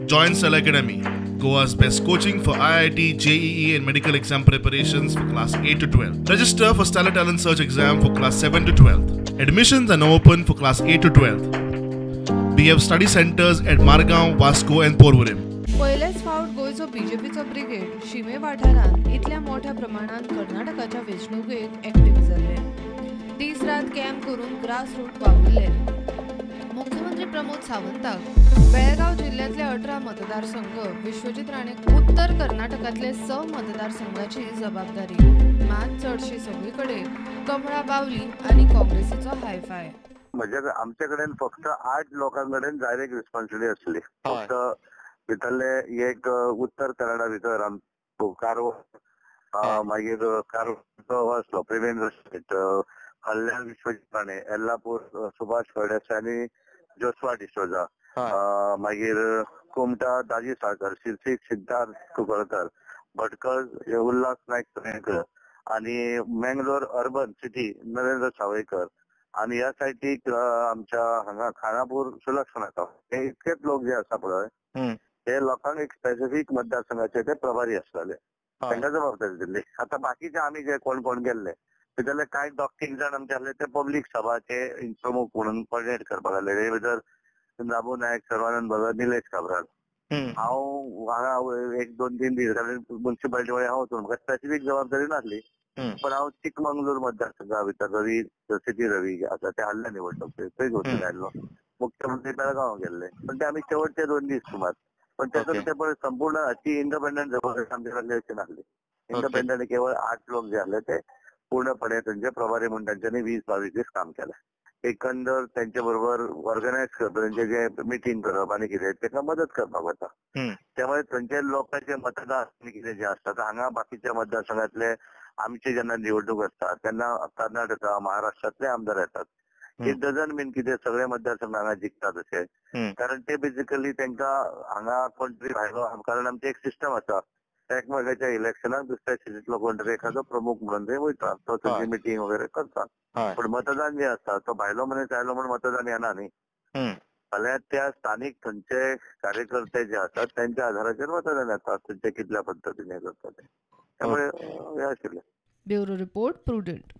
Join Stellar Academy, Goa's best coaching for IIT, JEE and medical exam preparations for class 8 to 12. Register for Stellar Talent Search exam for class 7 to 12. Admissions are now open for class 8 to 12. We have study centers at Margao, Vasco and Porvorim. पयलेच फावट गोंयचो बीजेपीचो brigade शिमे वाठारांत इतल्या मोठ्या प्रमाणात कर्नाटकाच्या वेंचणुकेक active जाल्ले. दीस रात कॅम्प करून ग्रास रूट वावुरले. मुख्यमंत्री प्रमोद सावंताक बेळगांव जिल्ह्यांतले 18 मतदारसंघ, विश्वजीत राणे उत्तर कर्नाटकांतले 6 मतदारसंघाची जबाबदारी. मात चडशी सगळे कडेन कमळा बावली आनी काँग्रेसीचो हायफाय. म्हणजे आमचे कडेन फक्त 8 लोकां कडेन डायरेक्ट रिस्पॉन्सिबिलिटी आसली. फक्त भितरले एक उत्तर कन्नडा भितर कारवार, मागीर कारवार आसलो प्रेमेंद्र शेट, कल्याण विश्वजीत राणे, येल्लापूर सुभाष फळदेसाय आनी जोस्वा डिसोजा, मागीर कुमटा दाजी साळकर, शिरसी सिद्धार्थ कुंकळकर, भटकळ उल्हास नायक चोयेकर आनी मँगलोर अर्बन सिटी नरेंद्र सावयकर आनी ह्या सायडीक आमच्या हांगा खानापूर सुलक्षण आसा. हे इतकेच लोक जे आसा पळय हे लोकांक एक स्पेसिफीक मतदारसंघाचे ते प्रभारी आसताले, तांकां जबाबदारी दिल्ली. आतां बाकीचे आमी जे कोण कोण गेल्ले भितरले कांय 2-3 जाण आमचे आसले ते पब्लीक सभाचे प्रमुख म्हणून कॉर्डिनेट करपाक आसले. ते भितर दाबू नायक, सर्वानंद भगत, निलेश काब्राल. हांव हांगा 1-2-3 दीस कारण मुन्सिपालिटी वळें हांव वचून म्हाका स्पेसिफीक जबाबदारी नासली, पण हांव चिकमंगलूर मतदारसंघा भितर रवी सिटी रवी आसा ते हाडले निवडणूक थंय वचून आयलो. मुख्यमंत्री बेळगांव गेल्ले, पण ते आमी शेवटचे 2 दीस सुमार. पण तेचो ते पळय संपूर्ण अशी इंडिपेंडंट जबाबदारी आमच्या कडली अशी नासली. इंडिपेंडंट केवळ 8 लोक जे आसले ते पूर्णपणे थंयचे प्रभारी म्हणून तांच्यांनी 20-22 दीस काम केलें. एकंदर त्यांच्या बरोबर ऑर्गनायज करप, त्यांचे जे मिटींग करप आनी कितें ताका मदत करपाक वता. त्यामुळे थंयचे लोकांचे मतदार आनी कितें जे आसता हांगा बाकीच्या मतदारसंघातले आमचे जेन्ना निवडणूक आसता तेन्ना कर्नाटका महाराष्ट्रातले आमदार येतात. It doesn't मीन कितें सगळे मतदारसंघ हांगा जिखतात अशें, कारण ते बेसिकली तांकां हांगा कोण तरी भायलो, कारण आमची एक सिस्टम आसा एकमेकाच्या इलेक्शनाक दुसऱ्या सिटींतलो कोण तरी एखादो प्रमुख म्हणून थंय वयता, तो थंयची मिटींग वगैरे करता. पण मतदान जे आसता तो भायलो मनीस आयलो म्हण मतदान येना न्ही, जाल्यार त्या स्थानीक थंयचे कार्यकर्ते जे आसात त्यांच्या आधाराचेर मतदान येता, थंयचे कितल्या पद्दतीन करता ते. त्यामुळे हे आशिल्लें. Bureau report, Prudent.